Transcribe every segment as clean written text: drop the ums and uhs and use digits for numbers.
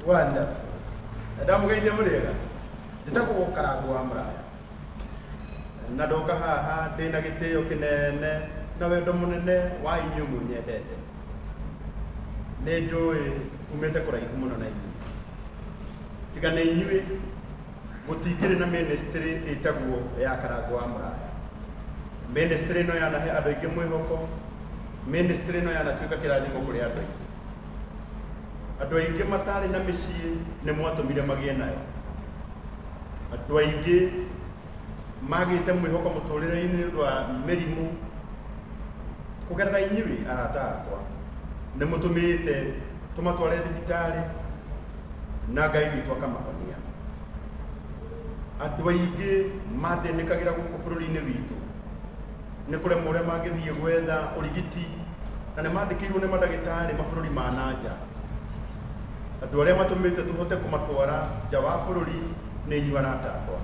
Wonderful. Ndamũgeithia mũrĩega. Njĩtagwo Karangũ wa Mũraya. Na ndoka haha ndĩna gĩtĩo kĩnene na wendo mũnene wa inyuĩ mũnyendete. Nĩ njũĩ tumĩte kũraihu mũno na inyuĩ. Tiga nĩ inyuĩ gũtingĩrĩ na ministry ĩtagwo ya Karangũ wa Mũraya. Ministry ĩno yanahe andũ aingĩ mwĩhoko. Ministry ĩno yanatuĩka kĩrathimo kũrĩ andũ aingĩ. Andũ aingĩ matarĩ na mĩciĩ nĩ mwatũmire magĩe nayo. Andũ aingĩ magĩte mwĩhoko mũtũrĩre-inĩ nĩ ũndũ wa mĩrimũ. Kũgerera inyuĩ arata akwa nĩ mũtũmĩte tũmatware thibitarĩ na Ngai witũ akamahonia. Andũ aingĩ mathĩnĩkagĩra gũkũ bũrũri-inĩ witũ nĩ kũremwo ũrĩa mangĩthiĩ gwetha ũrigiti na nĩ mandĩkĩirwo nĩ mandagĩtarĩ mabũrũri ma na nja. Andũ arĩa matũmĩte tũhote kũmatwara nja wa bũrũri nĩ inyuĩ arata akwa.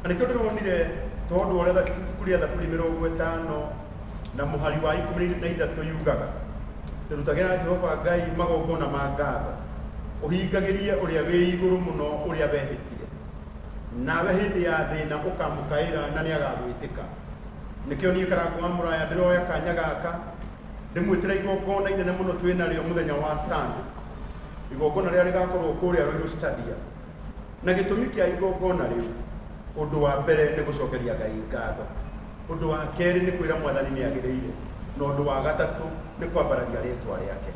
Na nĩkĩo ndĩronire tondũ ũrĩa ibuku rĩa Thaburi 50 na mũhari wa 13 yugaga, tũrutagĩra Jehova Ngai magongona ma ngatho, ũhingagĩrie ũrĩa wĩ igũrũ mũno ũrĩa wehĩtire. Nawe hĩndĩ ya thĩna ũkamũkaĩra na nĩagagwĩtĩka. Nĩkĩo niĩ Karangũ wa Mũraya ndĩroya kanya gaka ndĩmwĩtĩre igongona inene mũno twĩ narĩo mũthenya wa Sunday. Igongona rĩrĩa rĩgakorwo kũrĩa Ruiru Stadium. Na gĩtũmi kĩa igongona rĩu, ũndũ wa mbere nĩ gũcokeria Ngai ngatho. Ũndũ wa kerĩ nĩ kwĩra Mwathani nĩ agĩrĩire. Na ũndũ wa gatatũ nĩ kwambararia rĩtwa rĩake.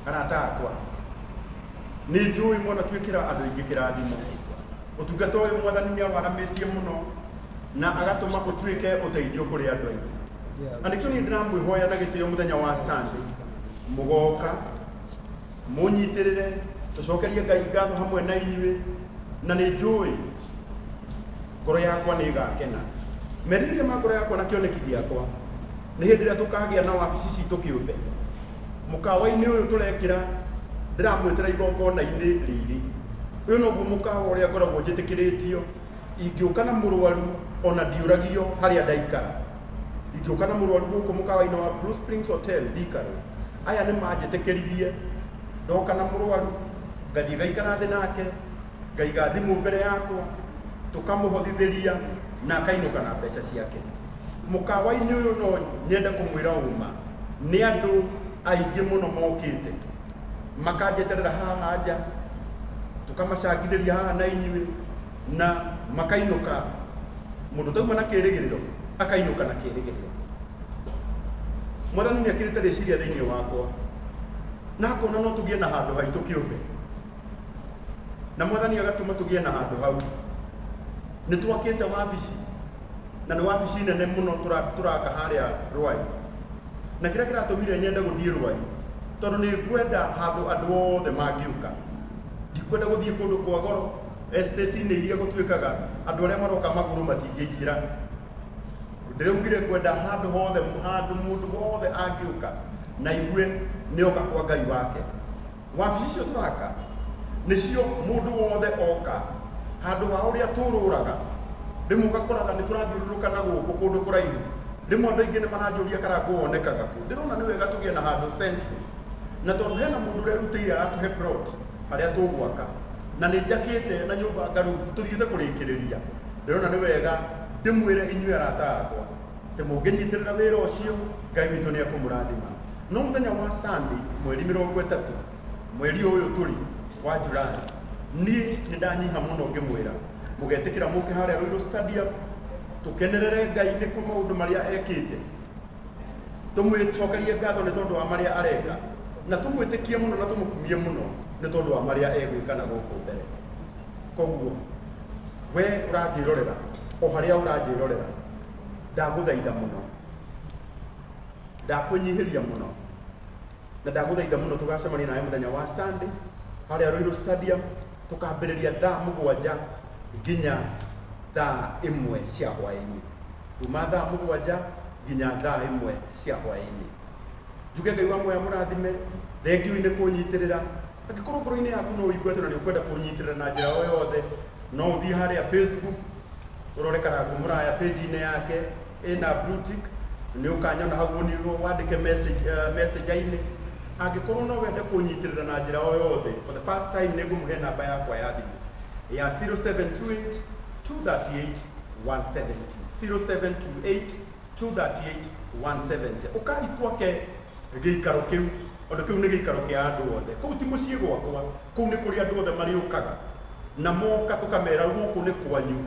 Arata akwa, nĩ njũĩ mwanatuĩkĩra andũ aingĩ kĩrathimo. Ũtungata ũyũ Mwathani nĩ awaramĩtie mũno na agatũma ũtuĩke ũteithio kũrĩ andũ aingĩ. Na nĩkĩo niĩ ndĩramwĩhoya na gĩtĩo mũthenya wa Sunday, mũgoka mũnyitĩrĩre, tũcokerie Ngai ngatho hamwe na inyuĩ, na nĩ njũĩ ngoro yakwa nĩ ĩgakena. Merirĩria ma ngoro yakwa na kĩoneki gĩakwa nĩ hĩndĩ ĩrĩa tũkagĩa na wabici citũ kĩũmbe. Mũkawa-inĩ ũyũ tũrekĩra ndĩramwĩtĩra igongona-inĩ rĩrĩ. Ũyũ noguo mũkawa ũrĩa ngoragwo njĩtĩkĩrĩtio ingĩũka na mũrwaru ona ndiũragio harĩa ndaikara. Ingĩũka na mũrwaru gũkũ mũkawa-inĩ wa Blue Springs Hotel Thika Road, aya nĩ manjĩtĩkĩririe ndoka na mũrwaru ngathiĩ ngaikara thĩ nake, ngaiga thimũ mbere yakwa, tũkamũhothithĩria na akainũka na mbeca ciake. Mũkawa-inĩ ũyũ no nyende kũmwĩra ũma, nĩ andũ aingĩ mũno mokĩte makanjeterera haha nja, tũkamacangithĩria haha na inyuĩ na makainũka. Mũndũ ũtauma na kĩrĩgĩrĩro akainũka na kĩrĩgĩrĩro. Mwathani nĩ ekĩrĩte rĩciria thĩinĩ wakwa na akona no tũgĩe na handũ haitũ kĩũmbe, na Mwathani agatũma tũgĩe na handũ hau. Nĩ twakĩte wabici na nĩ wabici nene mũno tũraka harĩa Rwai. Na kĩrĩa kĩratũmire nyende gũthiĩ Rwai tondũ nĩ ngwenda handũ andũ othe mangĩũka. Ndikwenda gũthiĩ kũndũ kwa goro, estate-inĩ iria gũtuĩkaga andũ arĩa maroka magũrũ matingĩingĩra. Ndĩraugire ngwenda handũ hothe, handũ mũndũ wothe angĩũka na aigue nĩ oka kwa Ngai wake. Wabici icio tũraka nĩcio mũndũ wothe oka handũ ha ũrĩa tũrũraga. Rĩmwe ũgakoraga nĩ tũrathiũrũrũka na gũkũ kũndũ kũraihu. Rĩmwe andũ aingĩ nĩ maranjũria Karangũ wonekaga kũ. Ndĩrona nĩ wega tũgĩe na handũ central. Na tondũ hena mũndũ ũrerutĩire aratũhe plot harĩa tũgwaka, na nĩ njakĩte na nyũmba ngarubu tũthiĩte kũrĩkĩrĩria, ndĩrona nĩ wega ndĩmwĩre inyuĩ arata akwa atĩ mũngĩnyitĩrĩra wĩra ũcio, Ngai witũ nĩ ekũmũrathima. No mũthenya wa Sunday, mweri 30, mweri ũyũ tũrĩ wa July, niĩ nĩ ndanyiha mũno ngĩmwĩra mũgetĩkĩra mũke harĩa Ruiru Stadium tũkenerere Ngai nĩ kwa maũndũ marĩa ekĩte, tũmwĩcokerie ngatho nĩ tondũ wa marĩa areka, na tũmwĩtĩkie mũno na tũmũkumie mũno nĩ tondũ wa marĩa egwĩka na gũkũ mbere. Koguo we ũranjĩrorera, o harĩa ũranjĩrorera, ndagũthaitha mũno, ndakwĩnyihĩria mũno, na ndagũthaitha mũno tũgacemania nawe mũthenya wa Sunday harĩa Ruiru Stadium, tũkambĩrĩria thaa 7 nginya thaa 1 cia hwaĩ-inĩ. Kuma thaa 7 nginya thaa 1 cia hwaĩ-inĩ. Njuge Ngai wa muoyo amũrathime, thengiũ-inĩ kũnyitĩrĩra. Angĩkorwo ngoro-inĩ yaku no ũigue atĩ na nĩ ũkwenda kũnyitĩrĩra na njĩra o yothe, no ũthiĩ harĩa Facebook, ũrore Karangũ Mũraya page-inĩ yake ĩna blue tick, nĩ ũkanyona hau wandĩke message, messenger-inĩ. Angĩkorwo no wende kũnyitĩrĩra na njĩra o yothe, for the first time nĩ ngũmũhe namba yakwa ya thimũ ya 0728 238 170, 0728 238 170. Ũkai twake gĩikaro kĩu, tondũ kĩu nĩ gĩikaro kĩa andũ othe. Kũu ti mũciĩ gwakwa, kũu nĩ kũrĩa andũ othe marĩũkaga na moka tũkamera gũkũ nĩ kwanyu.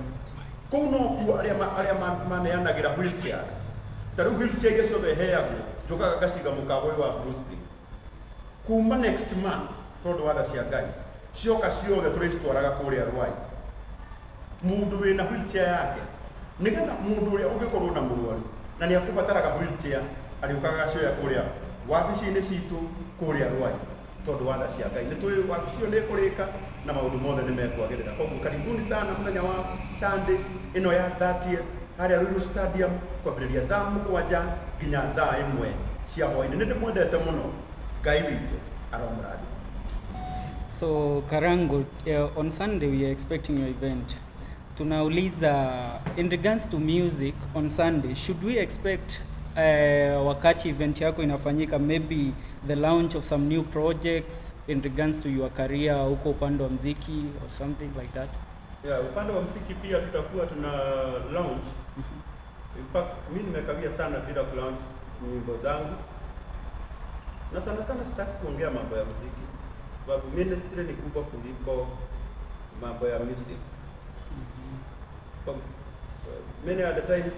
Kũu nokuo arĩa maneanagĩra wheelchairs. Ta rĩu wheelchair iria ciothe heagwo njũkaga ngaciga mũkawa ũyũ wa Blue Springs. Kuma next month, tondũ wa tha cia Ngai, cioka ciothe tũrĩcitwaraga kũrĩa Rwai. Mũndũ wĩna wheelchair yake, nĩgetha mũndũ ũrĩa ũngĩkorwo na mũrwaru na nĩ akũbataraga wheelchair arĩũkaga agacioya kũrĩa wabici-inĩ citũ kũrĩa Rwai. Tondũ wa tha cia Ngai nĩ tũĩ wabici ĩyo nĩ ĩkũrĩka na maũndũ mothe nĩ mekwagĩrĩra. Koguo karibuni sana mũthenya wa Sunday ĩno ya 30th harĩa Ruiru Stadium, kwambĩrĩria thaa 7 nginya thaa 1 cia hwaĩ-inĩ. Nĩ ndĩmwendete mũno, Ngai witũ aromũrathima. So Karangu, on Sunday we are expecting your event. Tunauliza, in regards to music on Sunday, should we expect wakati event yako inafanyika, maybe the launch of some new projects in regards to your career huko upande wa mziki or something like that? Yeah, upande wa mziki pia tutakuwa tuna launch. In fact, mimi nimekawia sana bila kulaunch nyimbo zangu. Na sana sana sitaki kuongea mambo ya muziki, sababu ministry ni kubwa kuliko mambo ya music. Many other times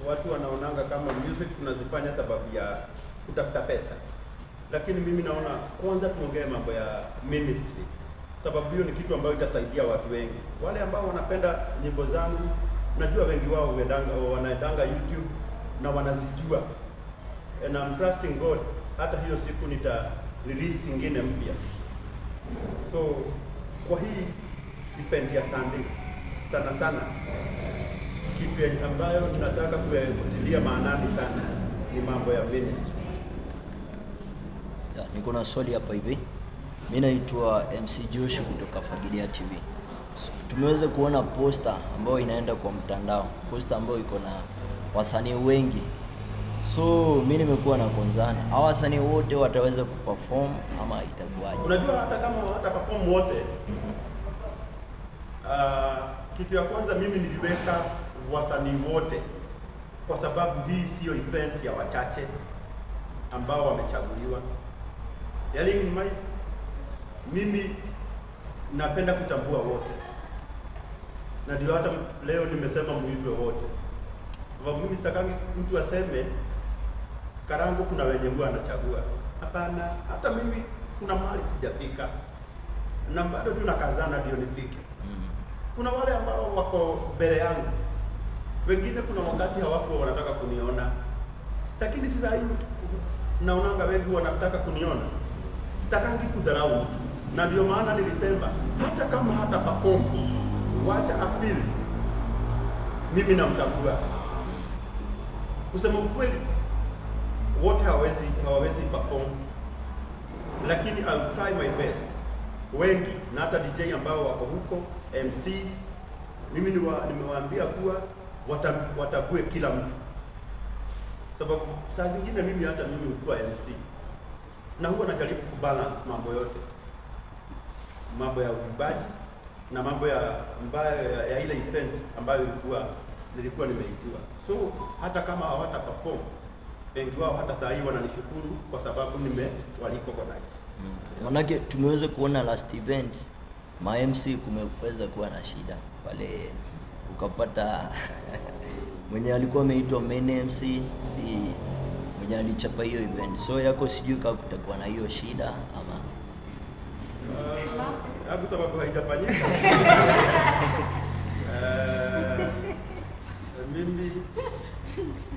watu wanaonanga kama music tunazifanya sababu ya kutafuta pesa, lakini mimi naona kwanza tuongee mambo ya ministry, sababu hiyo ni kitu ambayo itasaidia watu wengi. Wale ambao wanapenda nyimbo zangu, najua wengi wao wanaendanga YouTube na wanazijua, and I'm trusting God hata hiyo siku nita release ingine mpya. So kwa hii event ya Sunday, sana sana kitu ambayo tunataka kutilia maanani sana ni mambo ya ministry. Ya, niko na swali hapa hivi. Mimi naitwa MC Josh kutoka Fagilia TV. Tumeweza kuona poster ambayo inaenda kwa mtandao, poster ambayo iko na wasanii wengi. So mimi nimekuwa na concern, hawa wasanii wote wataweza kuperform ama itakuwaje? Unajua hata kama hata perform wote, kitu ya kwanza mimi niliweka wasanii wote kwa sababu hii sio event ya wachache ambao wamechaguliwa. Yaani mimi napenda kutambua wote, na ndio hata leo nimesema muitwe wote, sababu mimi sitakangi mtu aseme Karangu kuna wenye huwa anachagua. Hapana, hata mimi kuna mahali sijafika na bado tunakazana ndio nifike. Kuna wale ambao wako mbele yangu, wengine kuna wakati hawakuwa wanataka kuniona, lakini sasa hii naonanga wengi wanataka kuniona. Sitakangi kudharau mtu, na ndio maana nilisema hata kama hata perform, wacha afeel mimi namtambua. Kusema ukweli, wote hawawezi perform, lakini I'll try my best. Wengi na hata DJ ambao wako huko, MCs, mimi nimewaambia kuwa watabue kila mtu, sababu saa zingine hata mimi hukuwa MC na huwa najaribu kubalance mambo yote, mambo ya uimbaji na mambo ya ambayo ya ile event ambayo nilikuwa nimeijua. So hata kama hawata perform, wengi wao hata saa hii wananishukuru kwa sababu nimewarecognize. Manake tumeweza kuona last event ma MC kumeweza kuwa na shida pale, ukapata mwenye alikuwa ameitwa main MC si mwenye alichapa hiyo event. So yako sijui kama kutakuwa na hiyo shida ama Hapo sababu haijafanyika.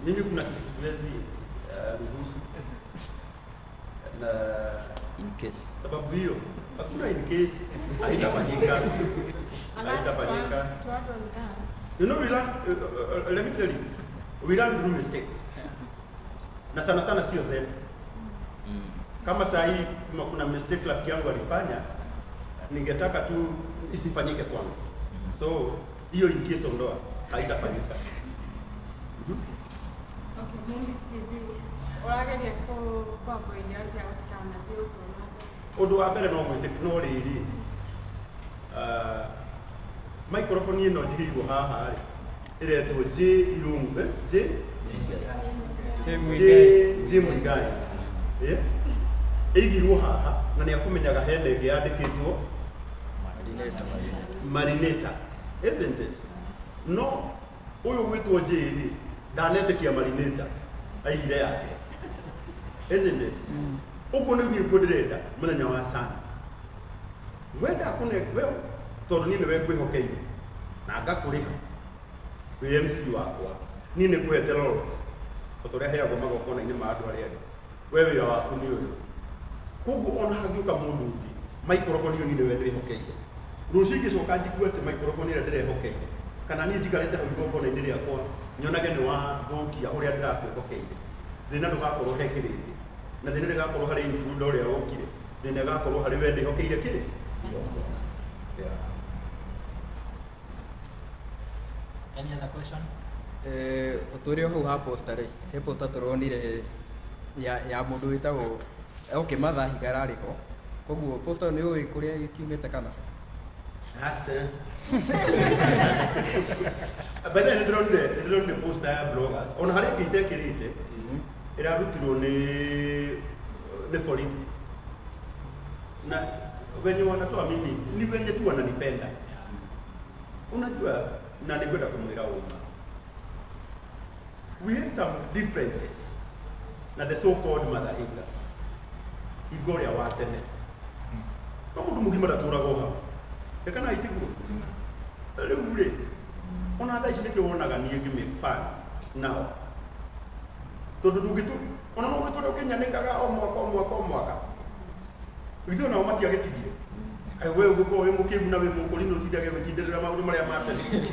Mimi kuna kitu siwezi ruhusu na in case. Sababu hiyo hakuna in case, haitafanyika. Haitafanyika. To add on that. You know, we learn, let me tell you, we learn through mistakes. Na sana sana sio zetu. Kama saa hii kuna mistake rafiki yangu alifanya, ningetaka tu isifanyike kwangu. So hiyo in case ondoa, haitafanyika. Okay, Mumbi's TV. Ũrageria kũ avoid atĩa gũtikanathiĩ ũguo na mbere? Ũndũ wa mbere no mwĩtĩ no rĩrĩ, microphone ĩno njigĩirwo haha rĩ, ĩretwo J Irungu, J J J J Muigai, ĩigirwo haha na nĩ akũmenyaga hena ĩngĩ yandĩkĩtwo Marineta, isn't it? No ũyũ gwĩtwo J rĩ, ndanetĩkia Marineta aigire yake, isn't it? Ũguo nĩguo nĩguo ndĩrenda mũthenya wa sana wenda kũne we, tondũ niĩ nĩwe ngwĩhokeire na ngakũrĩha wĩ MC wakwa, niĩ nĩ ngũhete roles o ta ũrĩa heagwo magongona-inĩ ma andũ arĩa angĩ. We wĩra waku nĩ ũyũ. Koguo ona hangĩũka mũndũ ũngĩ, microphone ĩyo niĩ nĩwe ndĩhokeire. Rũciũ ingĩcoka njigue atĩ microphone ĩrĩa ndĩrehokeire, kana niĩ njikarĩte hau igongona-inĩ rĩakwa nyonage nĩ wathũkia ũrĩa ndĩrakwĩhokeire, thĩna ndũgakorwo he kĩrĩndĩ, na thĩna ndĩgakorwo harĩ intruder ũrĩa wokire, thĩna ĩgakorwo harĩ we ndĩhokeire kĩ igongona. Yeah. Any other question? Tũrĩ o hau ha poster rĩ, he poster tũronire ya mũndũ wĩtagwo, okay, Martha Higa ararĩ ho, koguo poster nĩ ũĩ kũrĩa ĩkiumĩte kana? Aca. By the way, nĩndĩronire poster ya bloggers. Ona harĩ ĩngĩ itekĩrĩte, ĩrarutirwo nĩ borithi. Na wenye wanatoa mimi ni wenye tu wananipenda. Unajua, na nĩngwenda kũmwĩra ũma. We had some differences na the so-called Martha Higa. Higa ũrĩa wa tene. No mũndũ mũgima ndatũraga o hau. Kana itiguo? Rĩu rĩ, ona thaa ici nĩkĩo wonaga niĩ ngĩ make fun nao. Tondũ ndũngĩtũ, ona no ũgĩtũre ũkĩnyanĩkaga o mwaka o mwaka o mwaka. Githĩ onao matiagĩtigire? Kaĩ we ũgũkorwo wĩ mũkĩgu na wĩ mũkũri nĩ ũtindage ũgĩtindĩrĩra maũndũ marĩa ma tene.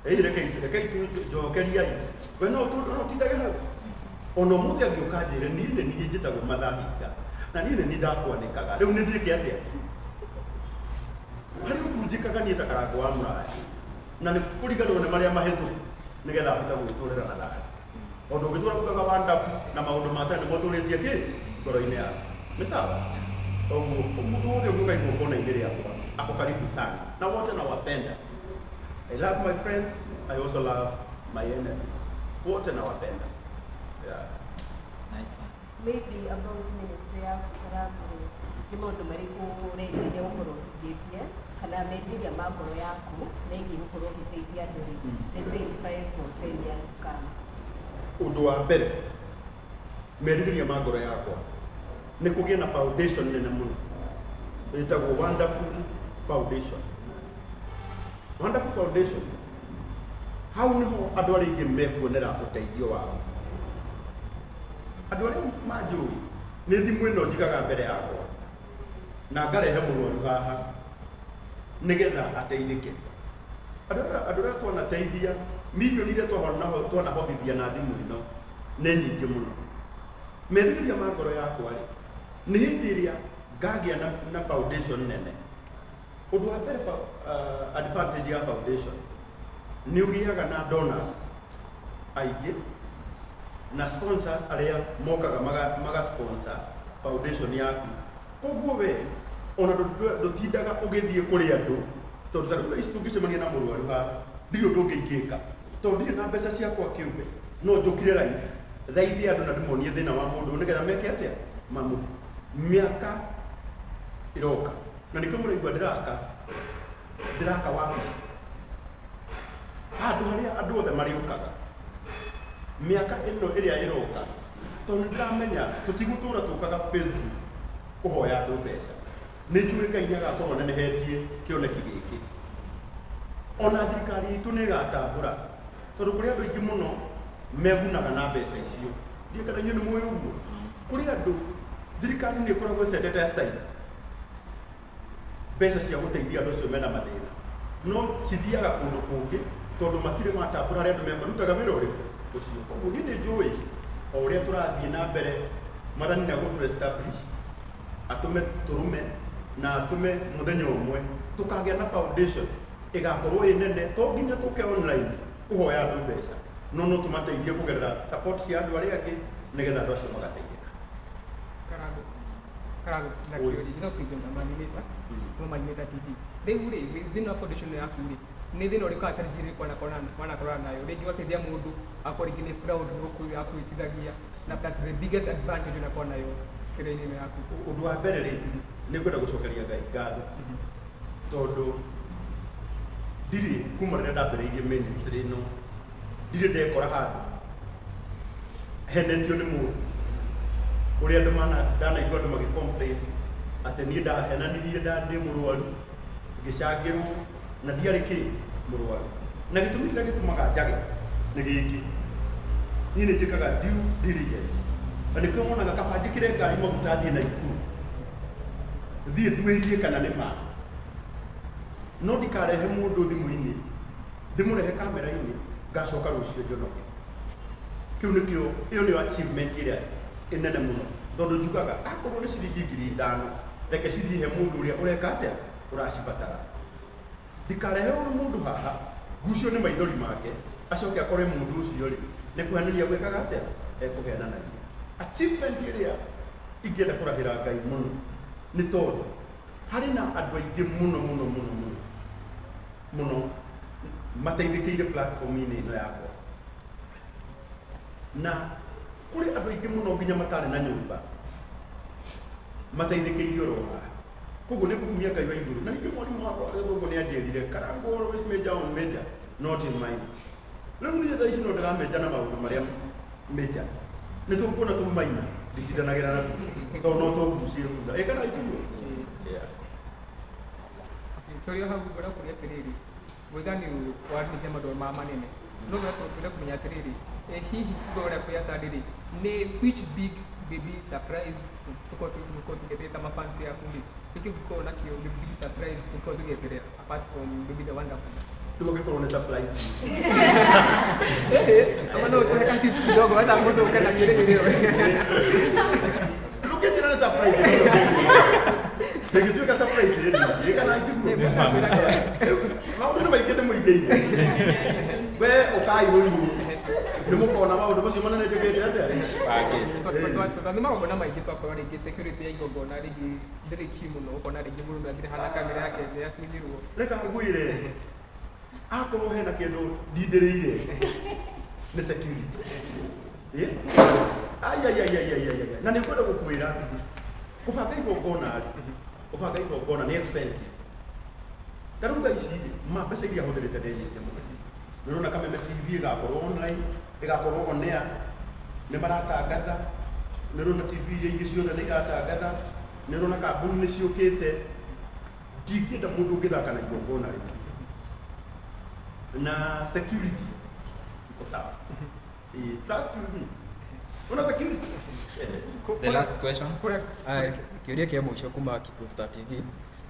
Ĩĩ, rekei njokeriai. We no ũtindage hau. Ona ũmũthĩ angĩũka anjĩre niĩ nĩ niĩ njĩtagwo Martha Higa, na niĩ nĩ niĩ ndakwanĩkaga. Rĩu nĩ ndĩke atĩa? Harĩ ũndũ njĩkaga niĩ ta Karangũ wa Mũraya, na nĩ kũriganĩrwo nĩ marĩa mahĩtũku nĩgetha hote gwĩtũrĩra na thayũ. Tondũ ũngĩtũra ugaga wa ndabu na maũndũ ma tene nĩmo ũtũrĩtie kĩ ngoro-inĩ yaku. Nĩ sawa? Koguo mũndũ wothe ũngĩũka igongona-inĩ rĩakwa ako karibu sana, na wote nawapenda. I love my friends, I also love my enemies. Wote nawapenda. Yeah. Nice one. Maybe about ministry yaku Karangũ rĩ, nĩ maũndũ marĩkũ ũrerirĩria gũkorwo ũhingĩtie kana merirĩria ma ngoro yaku megiĩ gũkorwo ũgĩteithia andũ rĩ, let's say in 5 or 10 years to come? Ũndũ wa mbere, merirĩria ma ngoro yakwa nĩ kũgĩa na foundation nene mũno ĩtagwo Wonderful Foundation. Wonderful Foundation, hau nĩho andũ arĩa aingĩ mekuonera ũteithio wao. Andũ arĩa manjũĩ nĩ thimũ ĩno njigaga mbere yakwa na ngarehe mũrwaru haha nĩgetha ateithĩke. Andũ arĩa twanateithia, mirioni iria twanahothithia na thimũ ĩno nĩ nyingĩ mũno. Merirĩria ma ngoro yakwa rĩ, nĩ hĩndĩ ĩrĩa ngagĩa na foundation nene. Ũndũ wa mbere, advantage ya foundation nĩ ũgĩaga na donors aingĩ na sponsors arĩa mokaga maga sponsor foundation yaku. Koguo we ona ndũtindaga ũgĩthiĩ kũrĩ andũ, tondũ ta rĩu thaa ici tũngĩcemania na mũrwaru haha, ndirĩ ũndũ ũngĩ ingĩka, tondũ ndirĩ na mbeca ciakwa kĩũmbe, no njũkire live thaithie andũ na ndĩmonie thĩna wa mũndũ nĩgetha meke atĩa, mamũhe. Mĩaka ĩroka, na nĩkĩo mũraigua ndĩraka wabici handũ harĩa andũ othe marĩũkaga mĩaka ĩno ĩrĩa ĩroka, tondũ nĩndĩramenya tũtigũtũra tũkaga Facebook kũhoya andũ mbeca. Nĩ njũĩ Ngai nĩagakorwo anenehetie kĩoneki gĩkĩ. Ona thirikari itũ nĩ ĩgatambũra, tondũ kũrĩ andũ aingĩ mũno megunaga na mbeca icio. Ndiũĩ kana inyuĩ nĩ mũĩ ũguo. Kũrĩ andũ thirikari nĩ ĩkoragwo ĩcendete aside mbeca cia gũteithia andũ acio mena mathĩna, no cithiaga kũndũ kũngĩ tondũ matirĩ matambũra arĩa andũ marutaga wĩra ũrĩkũ ũcio. Koguo niĩ nĩ njũĩ o ũrĩa tũrathiĩ na mbere, Mwathani nĩ egũtũ establish, atũme tũrũme na atũme mũthenya ũmwe tũkagĩa na foundation ĩgakorwo ĩ nene. To nginya tũke online kũhoya andũ mbeca, no no tũmateithie kũgerera support cia andũ arĩa angĩ. Nĩgetha andũ acio magateithĩka. Karango Karango na kĩũria gĩtagwo presenter Marinata no Marinata TV. Rĩu rĩ, thĩinĩ wa foundation yaku rĩ, nĩ thĩna ũrĩkũ kana challenge ĩrĩkũ wanakorana nayo rĩngĩ wateithia mũndũ akorwo rĩngĩ nĩ fraud gũkũhĩtithagia, na plus the biggest advantage unakorwo nayo kĩrĩa-inĩ ĩno yaku? Ũndũ wa mbere rĩ, nĩ ngwenda gũcokeria Ngai ngatho tondũ ndirĩ kuma rĩrĩa ndambĩrĩirie ministry ĩno ndirĩ ndekora handũ henetio nĩ mũndũ ũrĩa andũ mana ndanaigua andũ magĩ complain atĩ niĩ ndahenanirie ndĩ mũrwaru ngĩcangĩrwo na ndiarĩ kĩ mũrwaru. Na gĩtũmi kĩrĩa gĩtũmaga njage nĩ gĩkĩ, niĩ nĩ njĩkaga due diligence na nĩkĩo monaga kaba njĩkĩre ngari maguta thiĩ Naikuru thiĩ nduĩrie kana nĩ ma, no ndikarehe mũndũ thimũ-inĩ ndĩmũrehe kamera-inĩ ngacoka rũciũ njonoke. Kĩu nĩkĩo, ĩyo nĩyo achievement ĩrĩa ĩnene mũno tondũ njugaga akorwo nĩ ciringi 5,000 reke cithiĩ he mũndũ ũrĩa ũreka atĩa ũracibatara. Ndikarehe ũrũ mũndũ haha ngucio nĩ maithori make acoke akore mũndũ ũcio rĩ nĩ kũhenania gwĩkaga atĩa ekũhenanagia. Achievement ĩrĩa ingĩenda kũrahĩra Ngai mũno nĩ tondũ harĩ na andũ aingĩ mũno mũno mũno mũno mũno mateithĩkĩire platform-inĩ ĩno yakwa, na kũrĩ andũ aingĩ mũno nginya matarĩ na nyũmba mateithĩkĩire oro haha. Koguo nĩ ngũkumia Ngai wa igũrũ. Na ningĩ mwarimũ wakwa wa gĩthũngũ nĩ anjĩrire Karango always major on major not in minor. Rĩu niĩ thaa ici no ndĩramĩnja na maũndũ marĩa major, nĩkĩo kuona tũu minor nditindanagĩra natuo tondũ no tũngucie thutha. Ĩ kana itiguo? Tũrĩ o hau ngwenda kũria atĩrĩrĩ, gwĩka nĩ warĩtie maũndũ ma manene, no ngwenda kũmenya atĩrĩrĩ, hihi ngorora kwĩ Sunday rĩ, nĩ which big baby surprise tũkorwo tũgĩeterera ta mafans yaku rĩ, nĩkĩ ũngĩkorwo nakĩo nĩ big surprise tũkorwo tũgĩeterera apart from maybe the wonderful? Rĩu ũngĩkorwo nĩ surprise. Ama no ũtũhe ka tips kidogo hata mũndũ ũke na kĩrĩgĩrĩro. Rĩu ũngĩnjĩra nĩ surprise ĩngĩtuĩka surprise ĩ ĩ kana itiguo? Maũndũ nĩ maingĩ ndĩmũigĩire, we ũkai ũiru nĩ mũkona maũndũ macio manene njĩkĩte atĩa. Tondũ magongona maingĩ twakorwo rĩngĩ security ya igongona rĩngĩ ndĩrĩ key mũno, ũkona rĩngĩ mũndũ athire hana kamera yake nĩ atunyirwo. Reka ngwĩre, akorwo hena kĩndũ ndindĩrĩire nĩ security. Ai ai ai ai ai ai, na nĩ ngwenda gũkwĩra kũbanga igongona rĩ, kũbanga igongona nĩ expensive. Ta rĩu thaa ici ma mbeca iria hũthĩrĩte nĩ nyingĩ mũno. Nĩ ũrona Kameme TV ĩgakorwo online, ĩgakorwo on air, nĩ maratangatha. Nĩ ũrona TV iria ingĩ ciothe nĩ iratangatha. Nĩ ũrona kambuni nĩ ciũkĩte. Ndingĩenda mũndũ ũngĩthaka na igongona rĩu. Na security iko sawa. Trust you me. Una security? Yes. The last question. Aye, kĩũria kĩa mũico kuma Kikuyu Star TV.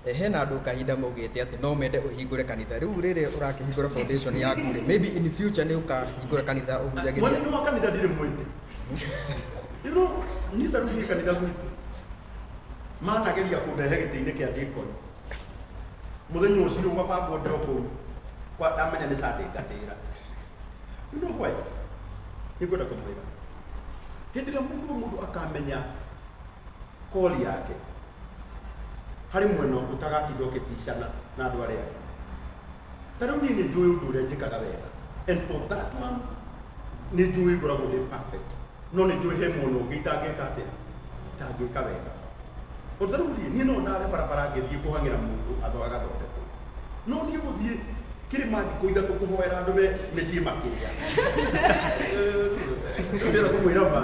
Hena andũ kahinda maugĩte atĩ no mende ũhingũre kanitha. Rĩu rĩrĩ ũrakĩhingũra foundation yaku rĩ, maybe in future nĩ ũkahingũra kanitha ũhunjagĩrie. Mwena wa kanitha ndirĩ mwĩte. You know, niĩ ta rĩu niĩ kanitha gwitũ manageria kũndehe gĩtĩ-inĩ kĩa deacon. Mũthenya ũcio gwabangwo ndĩ o kũu, ndamenya nĩ Sunday ngatĩra. You know why? Nĩngwenda kũmwĩra. Hĩndĩ ĩrĩa mũndũ akamenya call yake, harĩ mwena ũtagatinda ũkĩbicana na andũ arĩa angĩ. Ta rĩu niĩ nĩ njũĩ ũndũ ũrĩa njĩkaga wega, and for that one nĩ njũĩ ngoragwo ndĩ perfect, no nĩ njũĩ he mwena ũngĩ itangĩka atĩa, itangĩka wega. O ta rĩu niĩ no ndare barabara ngĩthiĩ kũhang'ĩra mũndũ agathondekwo, no niĩ gũthiĩ kĩrĩma thikũ ithatũ kũhoera andũ me mĩciĩ makĩria. Ndĩrenda kũmwĩra ma.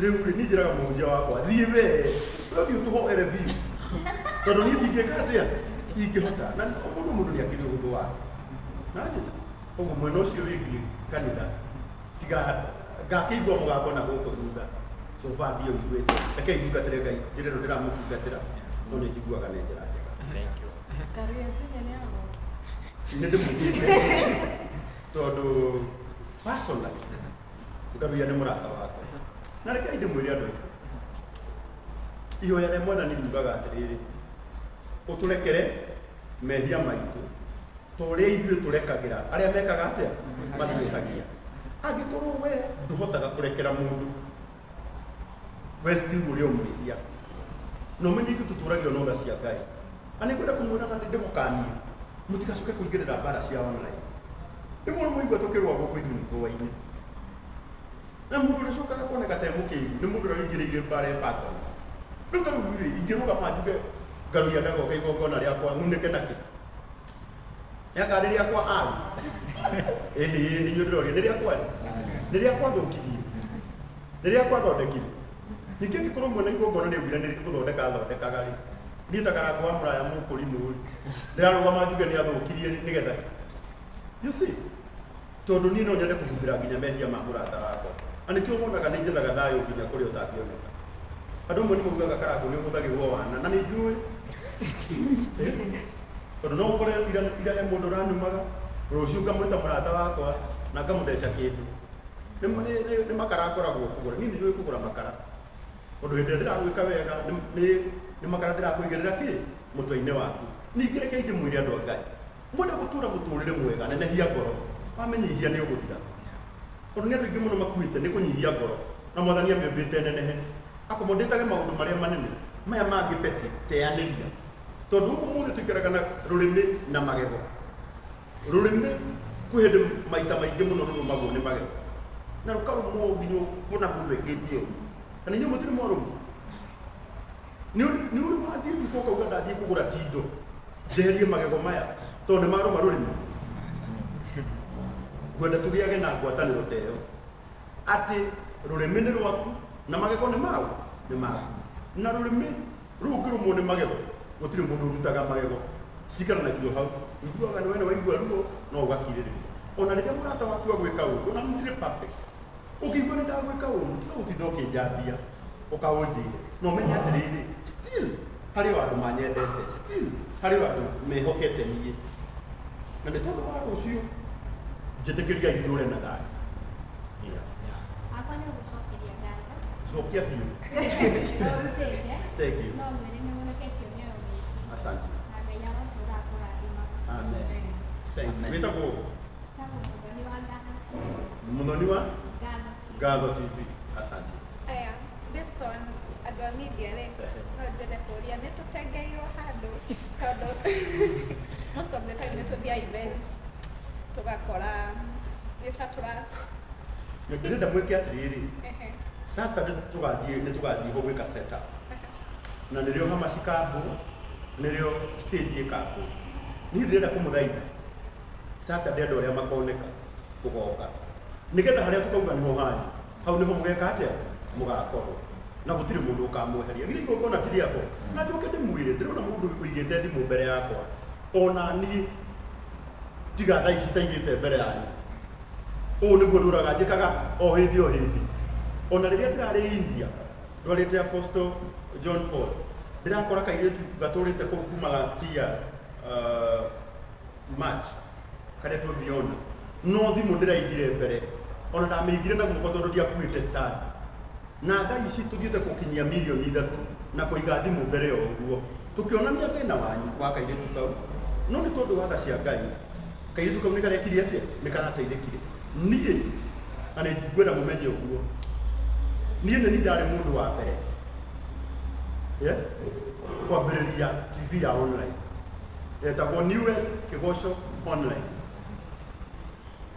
Rĩu rĩ, niĩ njĩraga mũhunjia wakwa thiĩ we, ũthiĩ ũtũhoere biũ, tondũ niĩ ndingĩka atĩa, ingĩhota. Na mũndũ nĩ akĩrĩ ũhũthũ wake. Na njĩta ũguo mwena ũcio wĩgiĩ kanitha, tiga ngakĩigua mũgambo na gũkũ thutha, so far ndiũiguĩte. Reke ndungatĩre Ngai njĩra ĩno ndĩramũtungatĩra, no nĩ njiguaga nĩ njĩra njega. Thank you. Karuya Junior nĩ agwo. Nĩ ndĩmwĩtĩte tondũ personally Karuya nĩ mũrata wakwa. Na reke ndĩmwĩre andũ aitũ, ihoya rĩa Mwathani riugaga atĩrĩrĩ, ũtũrekere mehia maitũ ta ũrĩa ithuĩ tũrekagĩra arĩa mekaga atĩa, matwĩhagia. Angĩkorwo we ndũhotaga kũrekera mũndũ, we still ũrĩ o mwĩhia. Na ũmenye ithuĩ tũtũragio na tha cia Ngai. Na nĩngwenda kũmwĩra na ndĩmũkanie, mũtigacoke kũingĩrĩra mbara cia online. Rĩmwe mũigua tũkĩrũa gũkũ ithuĩ nĩ tũaine. Na mũndũ ũrĩa ũcokaga kuoneka ta e mũkĩgu nĩ mũndũ ũrĩa ũingĩrĩire mbara e personal. Rĩu ta rĩu rĩ, ingĩrũgama njuge Ngaruiya ndagoka igongona rĩakwa ng'unĩke nakĩ? Nĩ anga nĩ rĩakwa arĩ? Ĩhĩ, nĩ inyuĩ ndĩroria, nĩ rĩakwa rĩ? Nĩ rĩakwa thũkirie? Nĩ rĩakwa thondekire? Ningĩ angĩkorwo mwene igongona nĩ augire nĩ gũthondeka athondekaga rĩ, niĩ ta Karangũ wa Mũraya mũkũrimũ rĩ, ndĩrarũgama njuge nĩ athũkirie rĩ, nĩgetha kĩ? You see? Tondũ niĩ no nyende kũhumbĩra nginya mehia ma mũrata wakwa. Na nĩkĩo wonaga nĩ njethaga thayũ nginya kũrĩa ũtangĩoneka. Andũ amwe nĩ maugaga Karangũ nĩ ũhũthagĩrwo wana, na nĩ njũĩ. Tondũ no ũkore ira, ira he mũndũ ũranumaga, rũciũ ngamwĩta mũrata wakwa na ngamũtheca kĩndũ. Nĩ, nĩ, nĩ, nĩ makara ngoragwo kũgũra. Niĩ nĩ njũĩ kũgũra makara. Tondũ hĩndĩ ĩrĩa ndĩragwĩka wega, nĩ, nĩ, nĩ makara ndĩrakũigĩrĩra kĩ? Mũtwe-inĩ waku. Ningĩ rekei ndĩmwĩre andũ a Ngai, Mwenda gũtũũra mũtũũrĩre mwega, nenehia ngoro. Wamenyihia nĩ ũgũthira. Tondũ nĩ andũ aingĩ mũno makuĩte nĩ kũnyihia ngoro, na Mwathani amĩũmbĩte ĩnenehe. Akomodĩtage maũndũ marĩa manene, maya mangĩ petty, teanĩria. Tondũ ũmũthĩ tũikaraga na rũrĩmĩ na magego. Rũrĩmĩ kwĩ hĩndĩ maita maingĩ mũno rũrũmagwo nĩ magego. Na rũkarũmwo nginya ũkona mũndũ ekĩte ũguo. Kana inyuĩ mũtirĩ mwarũmwo? Nĩ ũrĩ wathiĩ nduka ũkauga ndathiĩ kũgũra tindo njeherie magego maya tondũ nĩ marũma rũrĩmĩ? Ngwenda tũgĩage na ngwatanĩro ta ĩyo atĩ rũrĩmĩ nĩ rwaku na magego nĩ mau nĩ maku. Na rũrĩmĩ rũngĩrũmwo nĩ magego gũtirĩ mũndũ ũrutaga magego, ciikaranagio hau. Ũiguaga nĩ we nĩ waigua ruo no ũgakirĩrĩria. Ona rĩrĩa mũrata waku agwĩka ũru, ona niĩ ndirĩ perfect, Ũngĩigua nĩ ndagwĩka ũru, tiga gũtinda ũkĩnjambia, ũka ũnjĩre. Na ũmenye atĩrĩrĩ, still harĩ o andũ manyendete, still harĩ o andũ mehokete niĩ. Na nĩ tondũ wa rũciũ, njĩtĩkĩriai ndũre na thayũ. Yes. Hakwa nĩ gũcokeria ngatho. Cokia biũ. Nĩ ũrutĩte. Thank you. No ngwĩre nĩ ũhonoketio mĩoyo mĩingĩ. Asante. Na Ngai arotũra akũrathimaga. Amen. Thank you. Amen. Wĩtagwo ũ? Tagwo Mũthoni wa Ngatho TV. Mũthoni wa Ngatho TV. Ngatho TV. Asante. Aya, based on andũ a media rĩ, no nyende kũria nĩ tũtengeirwo handũ tondũ most of the time nĩ tũthiaga events tũgakora nĩ ta tũra Ndĩrenda mwĩke atĩrĩrĩ, ehe. Saturday tũgathiĩ nĩ tũgathiĩ ho gwĩka setup. Na nĩrĩo hama cikambwo, nĩrĩo stage ĩkambwo. Niĩ ndĩrenda kũmũthaitha Saturday andũ arĩa makoneka gũgoka nĩgetha harĩa tũkauga nĩho hanyu hau nĩho mũgeka atĩa mũgakorwo na gũtirĩ mũndũ ũkamweheria githĩ igongona ti rĩakwa na njoke ndĩmwĩre ndĩrona mũndũ ũigĩte thimũ mbere yakwa ona niĩ tiga thaa ici itaigĩte mbere yanyu ũũ nĩguo ndũraga njĩkaga o hĩndĩ o hĩndĩ ona rĩrĩa ndĩrarĩ India ndwarĩte Apostle John Paul ndĩrakora kairĩtu gatũrĩte kũu kuma last year March karetwo Fiona no thimũ ndĩraigire mbere ona ndamĩigire na guoko tondũ ndiakuĩte stand na thaa ici tũthiĩte gũkinyia mirioni ithatũ na kũiga thimũ mbere o ũguo tũkĩonania thĩna wanyu wa kairĩtu kau no nĩ tondũ wa tha cia Ngai kairĩtu kau nĩ karekire atĩa nĩ karateithĩkire niĩ na nĩ ngwenda mũmenye ũguo niĩ nĩ niĩ ndarĩ mũndũ wa mbere yeah? Kwambĩrĩria TV ya online Yetagwo Newell Kĩgoco Online.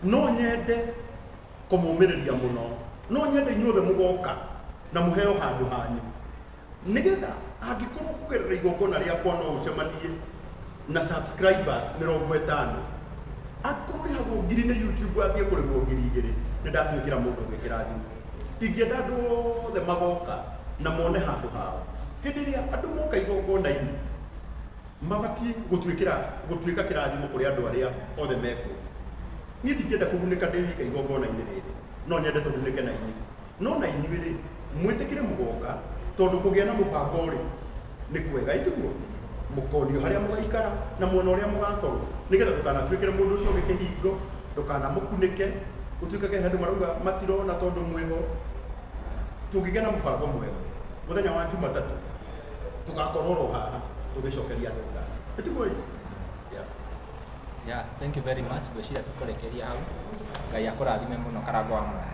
No nyende kũmũmĩrĩria mũno. No nyende inyuothe mũgoka na mũheo handũ hanyu. Nĩgetha angĩkorwo kũgerera igongona rĩakwa no ũcemanie na subscribers 50. Angĩkorwo ũrĩhagwo ngiri nĩ YouTube wambie kũrĩhwo 2000, nĩ ndatuĩkĩra mũndũ ũngĩ kĩrathimo. Ingĩenda andũ othe magoka na mone handũ hao. Hĩndĩ ĩrĩa andũ moka igongona-inĩ, mabatiĩ gũtuĩkĩra gũtuĩka kĩrathimo kũrĩ andũ arĩa othe mekuo. Niĩ ndingĩenda kũgunĩka ndĩ wika igongona-inĩ rĩrĩ, no nyende tũgunĩke na inyuĩ. No na inyuĩ-rĩ, mwĩtĩkĩre mũgoka, tondũ kũgĩa na mũbango-rĩ, nĩ kwega, ĩ tiguo? Mũkonio harĩa mũgaikara na mwena ũrĩa mũgakorwo, nĩgetha ndũkanatuĩkĩre mũndũ ũcio ũngĩ kĩhingo, ndũkanamũkunĩke, gũtuĩkage he andũ marauga matirona tondũ mwĩho. Tũngĩgĩa na mũbango mwega, mũthenya wa Jumatatũ, tũgakorwo oro haha tũgĩcokeria andũ ngatho. Ĩ tiguo ĩ? Yeah. Yeah, thank you very much. Ngwĩciria tũkũrĩkĩria hau. Ngai akũrathime mũno, Karango wa Mũraya.